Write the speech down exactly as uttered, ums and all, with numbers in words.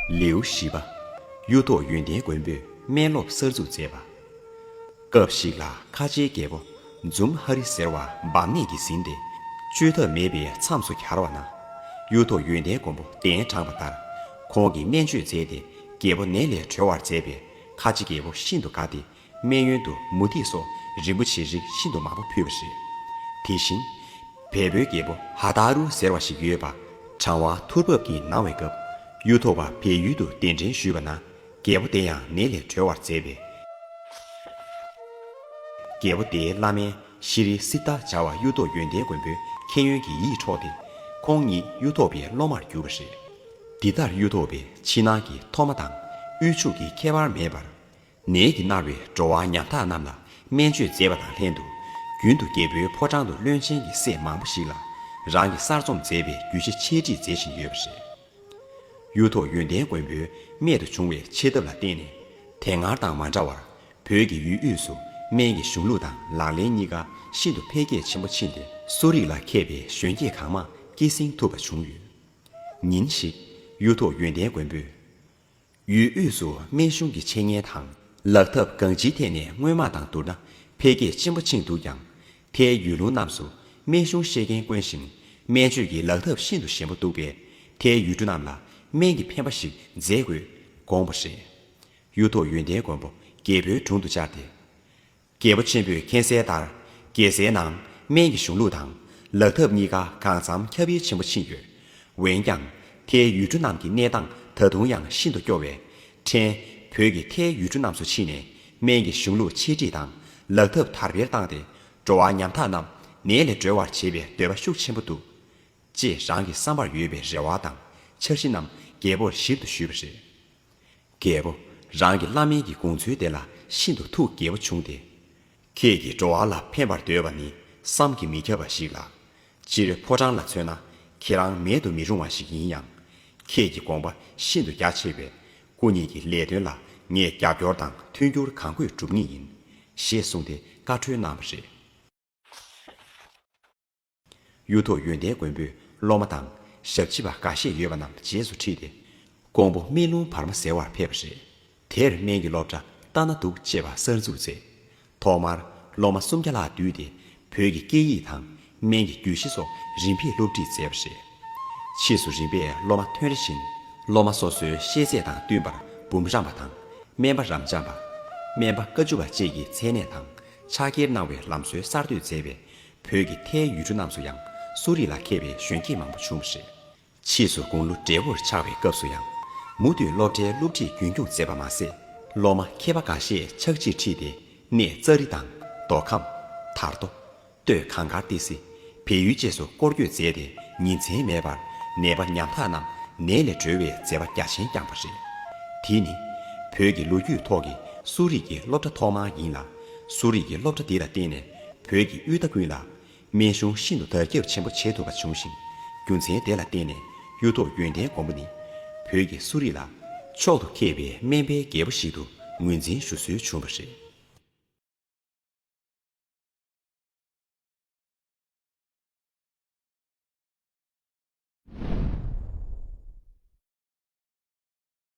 ལེའུ་བཞི་པ། གཡུ་ཐོག་ཡོན་ཏན་མགོན་པོས་སྨན་སློབ་གསར་འཛུགས་མཛད་པ། སྐབས་ཤིག་ལ་ཁ་ཆེའི་རྒྱལ་པོ་འཛུམ་ཧ་རི་ཟེར་བ་འབམ་ནད་ཀྱིས་ཟིན་ཏེ། བཅོས་ཐབས་མེད་པའི་མཚམས་སུ་གྱར་བ་ན། གཡུ་ཐོག་ཡོན་ཏན་མགོན་པོ་གདན་དྲངས་པ་ལྟར། ཁོང་གིས་སྨན་བཅོས་མཛད་དེ། རྒྱལ་པོ་ནད་ལས་གྲོལ་བར་མཛད་པས། ཁ་ཆེ་རྒྱལ་པོ་ཤིན་ཏུ་དགའ་སྟེ། སྨན་ཡོན་དུ་མུ་ཏིག་སོགས་རིན་པོ་ཆེ་རིགས་ཤིན་ཏུ་མང་པོ་ཕུལ་བ་རེད། དེ་བཞིན། བལ་པོའི་རྒྱལ་པོ་ཧ་ཏ་རུ་ཟེར་བ་ཞིག་ཡོད་པ། གྲང་བ་ཐུར་འབབ་ཀྱིས་ན་བའི་སྐབས། གཡུ་ཐོག་པ་བལ་ཡུལ་དུ་གདན་འདྲེན་ཞུས་པ་ན། རྒྱལ་པོ་དེ་ཡང་ནད་ལས་གྲོལ་བར་མཛད་པས། རྒྱལ་པོ་དེའི་བླ་སྨན་ཤི་རི་སི་ཏ་བྱ་བ་གཡུ་ཐོག་ཡོན་ཏན་མགོན་པོའི་མཁྱེན་ཡོན་གྱི་ཡིད་འཕྲོག་སྟེ། ཁོང་ཉིད་གཡུ་ཐོག་པའི་སློབ་མར་གྱུར་པ་རེད། འདི་ལྟར་གཡུ་ཐོག་པའི་ཕྱི་ནང་གི་ཐོག་མ་དང་། དབུལ་ཕྱུག་གི་ཁྱད་པར་མེད་པར། ནད་ཀྱིས་མནར་བའི་འགྲོ་བ་ཉམ་ཐག་རྣམས་ལ་སྨན་བཅོས་མཛད་པ་དང་ལྷན་དུ། རྒྱུན་དུ་རྒྱལ་པོའི་ཕོ་བྲང་དུ་བློན་ཆེན་གྱི་སྲས་མང་པོ་ཞིག་ལ། རང་གིས་གསར་རྩོམ་མཛད་པའི་རྒྱུད་བཞི་འཆད་ཁྲིད་མཛད་བཞིན་ཡོད་པ་རེད། གཡུ་ཐོག་ཡོན་ཏན་མགོན་པོའི་རྨད་དུ་བྱུང་བའི་ཆེ་ཐབས་ལ་བརྟེན་ནས། དེ་སྔར་དང་མ་འདྲ་བར། བོད་ཀྱི་ཡུལ་དབུས་སུ་སྨན་གྱི་གཞུང་ལུགས་དང་ལག་ལེན་གཉིས་ཀ་ཤིན་ཏུ་འཕེལ་རྒྱས་ཆེན་པོ་ཕྱིན་ཏེ། གསོ་རིག་ལ་མཁས་པའི་གཞོན་སྐྱེས་གང་མང་སྐྱེད་སྲིང་ཐུབ་པ་བྱུང་ཡོད། ཉིན་ཞིག་གཡུ་ཐོག་ཡོན་ཏན་མགོན་པོས། ཡུལ་དབུས་སུ་སྨན་གཞུང་གི་འཆད་ཉན་དང་། ལག་ཐབས་གང་ཅིའི་ཐད་ནས་སྔོན་མ་དང་བསྡུར་ན་འཕེལ་རྒྱས་ཆེན་པོ་ཕྱིན་འདུག་ཀྱང་། མཐའི་ཡུལ་ལུང་རྣམས་སུ་སྨན་གཞུང་ཤེས་མཁན་དཀོན་ཞིང་། སྨན་བཅོས་ཀྱི་ལག་ཐབས་ཤིན་ཏུ་ཞན་པོ་འདུག་པས། མཐའི་ཡུལ་གྲུ་རྣམས་ལ་སྨན་གྱི་ཕན་པ་ཞིག་མཛད་དགོས་དགོངས་པ་རེད། གཡུ་ཐོག་ཡོན་ཏན་མགོན་པོ་རྒྱལ་པོའི་དྲུང་དུ་བཅར་ཏེ། རྒྱལ་པོ་ཆེན་པོས་མཁྱེན་གསལ་ལྟར། རྒྱལ་སའི་ནང་སྨན་གྱི་གཞུང་ལུགས་དང་ལག་ཐབས་གཉིས་ཀ་གང་འཚམ་ཁྱབ་སྤེལ་ཆེན་པོ་ཕྱིན་ཡོད། འོན་ཀྱང་། མཐའི་ཡུལ་གྲུ་རྣམས་ཀྱི་གནས་སྟངས་ད་དུང་ཡང་ཤིན་ཏུ་སྐྱོ་བས། ཕྲན་བོད་ཀྱི་མཐའི་ཡུལ་གྲུ་རྣམས་སུ་ཕྱིན་ནས་སྨན་གྱི་གཞུང་ལུགས་འཆད་ཁྲིད་དང་ལག་ཐབས་དར་སྤེལ་བཏང་སྟེ། འགྲོ་བ་ཉམ་ཐག་རྣམས་ནད་ལས་གྲོལ་བར་བྱེད་པའི་འདོད་པ་ཤུགས་ཆེན་པོ་འདུག་ཅེས་རང་གི་བསམ་པར་ཡོད་པའི་རེ་བ་དང་འཆར་གཞི་རྣམས་རྒྱལ་པོར་ཞིབ་ཏུ་ཞུས་པ་རེད། རྒྱལ་པོ། རང་གི་བླ་སྨན་གྱི་དགོངས་ཚུལ་དེ་ལ་ཤིན་ཏུ་ཐུགས་དགྱེས་པོ་བྱུང་སྟེ། ཁྱེད་ཀྱིས་འགྲོ་བ་ལ་ཕན་པར་འདོད་པ་ནི་བསམ་གྱིས་མི་ཁྱབ་པ་ཞིག་ལགས། སྤྱིར་ཕོ་བྲང་ལ་མཚོན་ན་ཁྱེད་རང་མེད་དུ་མི་རུང་བ་ཞིག་ཡིན་ཡང་། ཁྱེད་ཀྱི་དགོངས་པ་ཤིན་ཏུ་རྒྱ་ཆེ་བས། སྐུ་ཉིད་ཀྱི་ལས་དོན་ལ་ངས་རྒྱབ་སྐྱོར་དང་མཐུན་འགྱུར་གང་དགོས་སྒྲུབ་ངེས་ཡིན། ཞེས་གསུངས་ཏེ་བཀའ་འཁྲོལ་གནང་བ་རེད། གཡུ་ཐོག་ཡོན་ཏན་མགོན་པོས་སློབ་མ་དང་ཞབས་ཕྱི་པ་འགའ་ཤས་ཡོད་པ་རྣམས་རྗེས་སུ་ཁྲིད་དེ། ཀོང་པོ་སྨན་ལུང་བར་མ་ཟེར་བར་ཕེབས་པ་རེད། དེར་སྨན་གྱི་སློབ་གྲྭ་ལྟ་ན་སྡུག་ཅེས་པ་གསར་འཛུགས་མཛད། ཐོག་མར་སློབ་མ་སུམ་བརྒྱ་ལྷག་བསྡུས་ཏེ་བོད་ཀྱི་སྐད་ཡིག་དང་སྨན་གྱི་རྒྱུད་བཞི་སོགས་རིམ་པས་སློབ་ཁྲིད་མཛད་པ་རེད། ཕྱིས་སུ་རིམ་པས་སློབ་མ་ཐོན་རེ་བཞིན། སློབ་མ་སོ་སོའི་ཤེས་ཚད་དང་བསྟུན་པར་འབུམ་རམས་པ་དང་། སྨན་པ་རབ་འབྱམས་པ། སྨན་པ་བཀའ་བཅུ་པ་བཅས་ཀྱི་མཚན་གནས་དང་ཕྱག་འཁྱེར་གནང་བའི་ལམ་སྲོལ་གསར་གཏོད་མཛད་པས། བོད་ཀྱི་མཐའི་ཡུལ་གྲུ་རྣམས་སུ་ཡང་གསོ་རིག་ལ་མཁས་པའི་གཞོན་སྐྱེས་མང་པོ་བྱུང་བ་རེད། ཕྱིས་སུ་དགུང་ལོ་བགྲེས་པོར་ཆགས་པའི་སྐབས་སུ་ཡང་། མུ་མཐུད་སློབ་གྲྭའི་སློབ་ཁྲིད་རྒྱུན་འཁྱོངས་མཛད་པ་མ་ཟད། སློབ་མ་མཁས་པ་འགའ་ཤས་ཕྱག་ཕྱིར་ཁྲིད་དེ། གནས་ཙཱ་རི་དང་། མདོ་ཁམས། དར་མདོ། སྟོད་གངས་དཀར་ཏི་སེ། བལ་ཡུལ་བཅས་སུ་སྐོར་སྐྱོད་མཛད་དེ། ཉིན་མཚན་མེད་པར་ནད་པ་ཉམ་ཐག་རྣམས་ནད་ལས་གྲོལ་བའི་མཛད་པ་རྒྱ་ཆེན་བསྐྱངས་པ་རེད། དེ་ནི་བོད་ཀྱི་ལོ་རྒྱུས་ཐོག་གི་གསོ་རིག་གི་སློབ་གྲྭ་ཐོག་མ་ཡིན་ལ། གསོ་རིག་གི་སློབ་གྲྭ་འདི་ལ་བརྟེན་ནས་བོད་ཀྱི་དབུས་མཐའ་ཀུན་ལ་སྨན་གཞུང་ཤིན་ཏུ་དར་ཁྱབ་ཆེན་པོ་བྱེད་ཐུབ་པ་བྱུང་ཞིང་། རྒྱུ་མཚན་དེ་ལ་བརྟེན་ནས་གཡུ་ཐོག་ཡོན་ཏན་མགོན་པོ་ནི་བོད་ཀྱི་གསོ་རིག་ལ་མཆོག་ཏུ་མཁས་པའི་སྨན་པའི་རྒྱལ་པོ་ཞིག་ཏུ་ངོས་འཛིན་ཞུ་སྲོལ་བྱུང་བ་རེད།